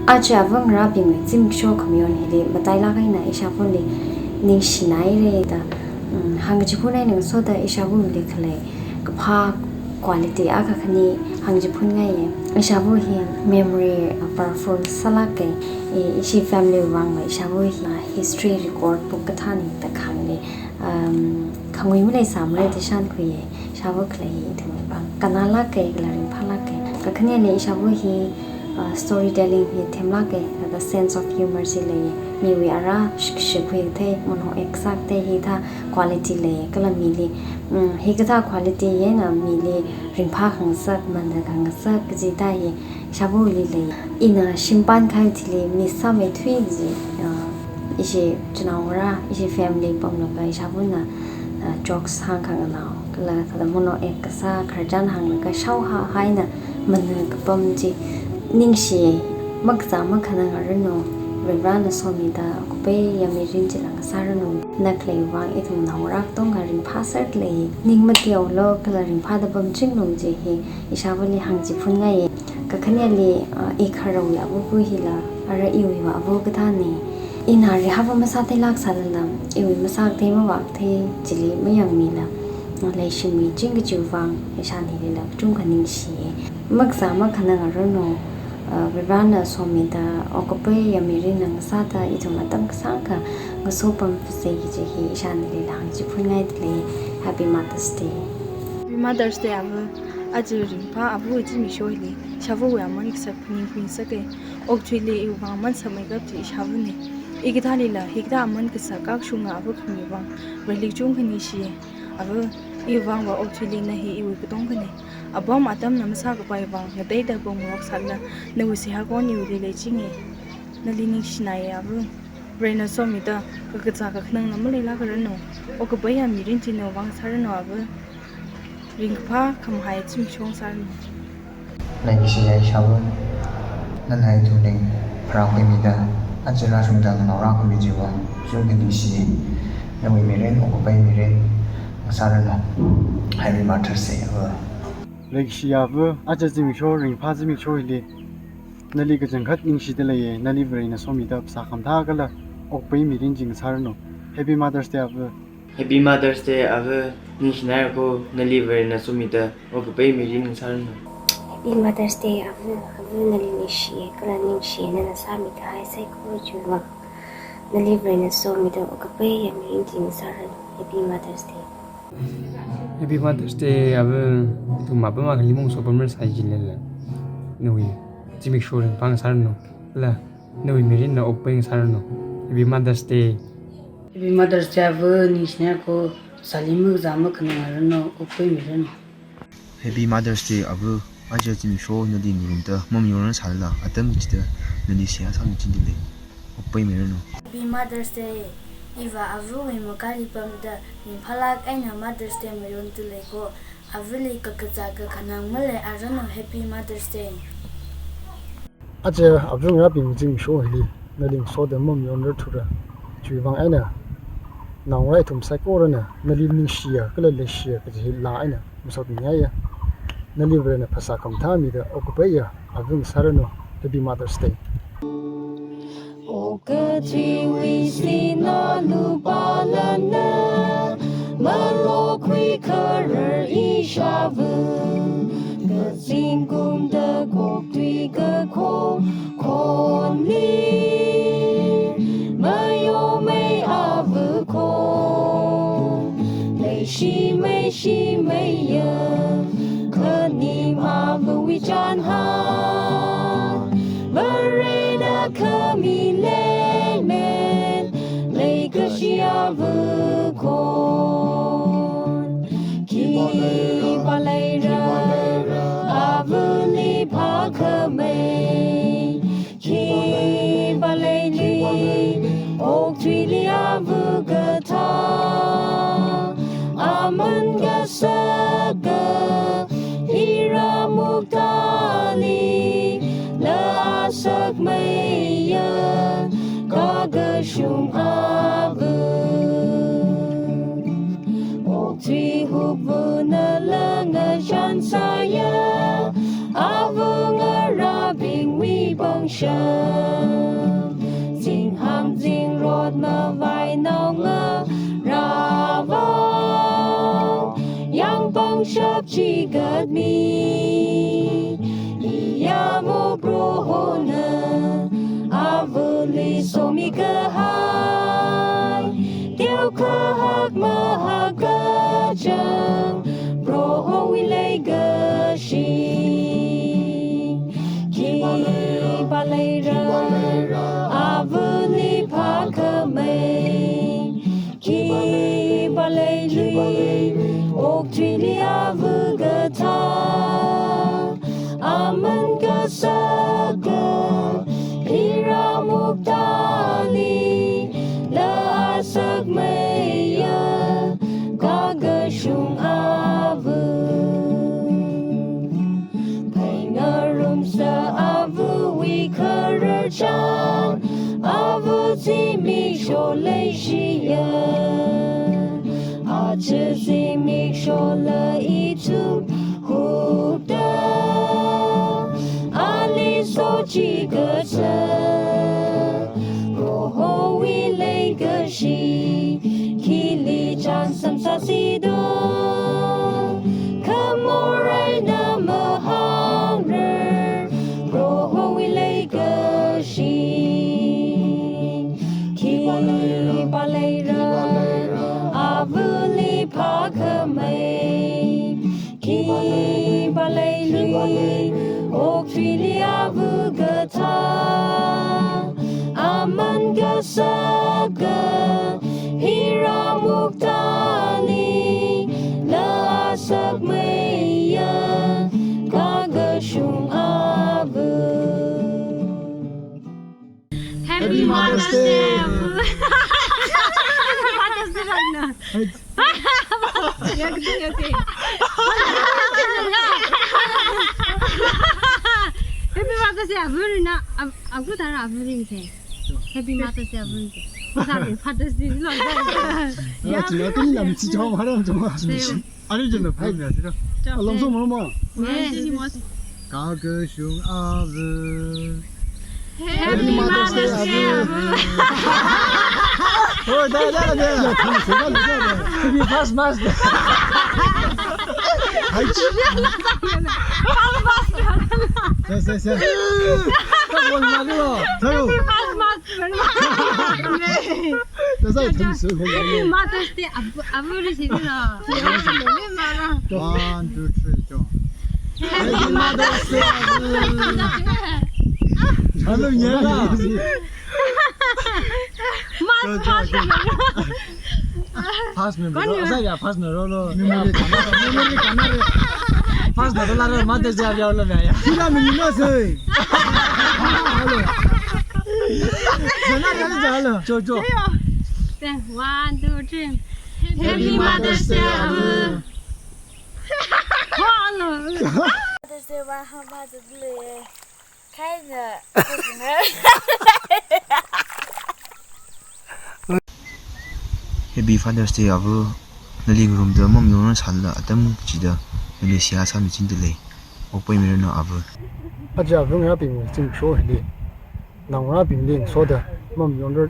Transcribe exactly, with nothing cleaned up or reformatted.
Aja avāngarābingwui zimiksho khamayon hili matailāk eina ishāvali ningshinaire da, mm, hāngkachiphun eina ngasoda ishāvali khalei kaphā quality akha khani hāngchiphunngai. Ishāva hi memory, uh, powerful sālāke. I, ishi family vangva ishāva hi, uh, history record book kathāne da kahāngne. Um, khangui maleisāmara da shānkhuiye. Ishāva khalei hi ithumwui vang kannālāke, kala ringphālāke. Kakhaneli ishāva hi, uh, storytelling hi themlāke, kala sense of humor chi lei. Miwui ara shik-, shikkhui kathei, mono act sākathei hithā quality lei, kala mili, mm, hikathā quality eina mili ringphā khangasak, manna khangasak kaji thā hi ishāvali lei. Ina shimpān kahai thili miss sāmeithui kaji, uh, ishi chinaongarā, ishi family pamlaga ishāvana, uh, jokes hāngkhanganao, kala, kala mono act kasā, khararchan hānglaga shaohā haina manna kapam chi ningshiye. Makazā makhanang ngaranu, Varivarana somida okapaiya mirin chila ngasāranu. Na khalei vang ithum naongarā katonga ringphāserlei. Ning mateoalu kala ringphāda pamchinglu kaji hi ishāvali hāngchiphunngai. Kakhaneli, uh, i kharawui avava hila, ara iwuiva ava kathāne. Ina rihava masātheilāk sālala, iwui masākathei mavākathei chili mayangmila, uh, leishimiching kajiwui vang ishāna ilila kachungkha ningshiye. Makazā makhanang ngaranu, uh, Varivarana somida okapaiya mirin ngasāda ithum atam kasāngkha ngasopamphasei kaji hi ishāna ilila hāngchiphunngaidalei. Happy Mother's Day. Happy Mother's Day, ava. Aja ringphā avawui zimiksho hili, ishāvawui aman kasak phaningkhui ngasake. Okathuili iwui vang aman sakmeikap chi ishāvane. Ikathālila, hikathā aman kasak kakashunga ava khamiwui vang, Vareli kachungkha ningshiye. Ava, iwui vangva okathuili na hi iwui katongkhane. Apam atamna masākapai vang, ngateida pamngarok sālala, nawui seihā khon iwuili leichinge. Nali ningshinaiye ava. Varena somida kakazā kakhanangla maleilākranu. Okapaiya mirin chi nawui vang sāranu ava. Ringkaphā khamahai zimiksho ngasāranu. Leikashiya ishāva, nana ithumli pharākhuimida, aja rāshungda nganao rākhuimi chiwui vang kachungkha ningshiye. Nawui mirin okapaiya mirin ngasāranu. Happy Mother's Day, ava. Leikashiya ava, aja zimiksho, ringphā zimiksho hili nali kachangkhat ningshida leiye. Nali Varena somida phasā khamathā kala okapaiya mirin chi ngasāranu. Happy Mother's Day, ava. Happy Mother's Day, ava. Ningshinaira ko, nali Varena somida okapaiya mirin ngasāranu. Happy Mother's Day, ava. Ava, nali ningshiye kala ningshiya nana sāmikahai saikora chiwui vang. Nali Varena somida okapaiya mirin chi ngasāranu. Happy Mother's Day. Happy Mother's Day, ava. Ithum apam akhali masopamrar sai jilala, nawui zimiksho ringphā ngasāranu. Kala nawui mirinla okapaiya ngasāranu. Happy Mother's Day. Happy Mother's Day, ava. Ningshinaira ko, phasāli makazā makhanang ngaranu, okapaiya mirin. Happy Mother's Day, ava. Aja zimiksho nali ngarumda mamayonrar sālala, atam kachida nali seihā sāmichingdalei. Okapaiya miranu. Happy Mother's Day. Iva avawui makali pamda ringphālāk eina Mother's Day mayondalei ko. Avali kakazā kakhanang maleiranu. Happy Mother's Day. Aja avāngarābingwui zimiksho hili nali ngasoda mamayonrarthura. Chiwui vang eina naongarā ithum saikorana nali ningshiya kala leishiya kaji hi laa eina masotmingaiya. Nali Varena phasā khamathā mida okapaiya ava ngasāranu. Happy Mother's Day. Okathuiwui sinā lupālana, malokhui kharar ishāva, kazingkum takoktui kakhong khonli, mayomei ava khon, leishimei shimeiya, khanim avawui chānhān, Varena khami leimen, leikashi ava khon. Khipā leira, avali phākhamei, khipā leili, okathuili ava kathā, aman kasaka, hira muktali, la asakmeiya, kakashung ava. Okthui hupvana langa chānsāya, avāngarābingwui pāng shap, zingham zingrot mavainao ngarāvang, yāng pangshap chigatmi, iyamo Prohona avali somikahai, teokha hak mahak kachang, Prohowui leikashi. Khipa leira avali phākhamei, khipa leilui okathuili ava kathā, aman kasaka hira muktali la asakmeiya kakashung ava. Phei ngarumsa avawui khararchan, ava zimiksho leishiya. Aja zimikshola ithum hupta, ali sochikatsa, Prohowui leikashi khili chānsam sāsi do. Khamor eina mahāngrar Prohowui leikashi. Khipa leira avali phākhamei, khipa leilui okathuili ava kathā, aman kasaka hira muktali la asakmeiya kakashung ava. Happy Mother's Day, Abu. Happy Mother's Day, Ragna. Hey. Yakti, yakti. Happy Mother's Day, Abu Rina. Ab-, Abu Tara, Abu Rin se. Happy Mother's Day, Abu Rin se. Sorry, Father's Day, lo. Ah, ya, chinga, kini lam chi chong, haram chong. Same. Ani jana phai mya sira. Along song mo mo. Yes. Kakashung ava. Happy Mother's Day, Abu. Oh, da, da, da. Happy Mother's Day. Hai. Sa, sa, sa. Ka bon ma lo. Sa lo. Happy Mother's Day. That's how it comes to. Happy Mother's Day, Abu, Abu Rin se lo. One, two, three, go. Happy Mother's Day, Abu. Hello, yeah. Mas, mas. Pass me, bro. Kanya? Saya pass me, lo, lo. Memory kana, memory kana re. Pass me, lo, lo, Mother's Day, lo, lo, ya. Sila memory na se. Hello. Sana, sana, sana. Cho, cho. Ayo. Then, one, two, three. Happy Mother's Day, Abu. Hello. Mother's Day, wa ha Mother's Day. Kaina, kaina. Happy Father's Day, Abu. Nali ngarumda mamayongra sālala atam chida nali seihā sāmi chindalei. Okpaimiranu, Abu. Aja Abu ngarābingwui zimiksho hili, naongarābingli ngasoda mamayongra.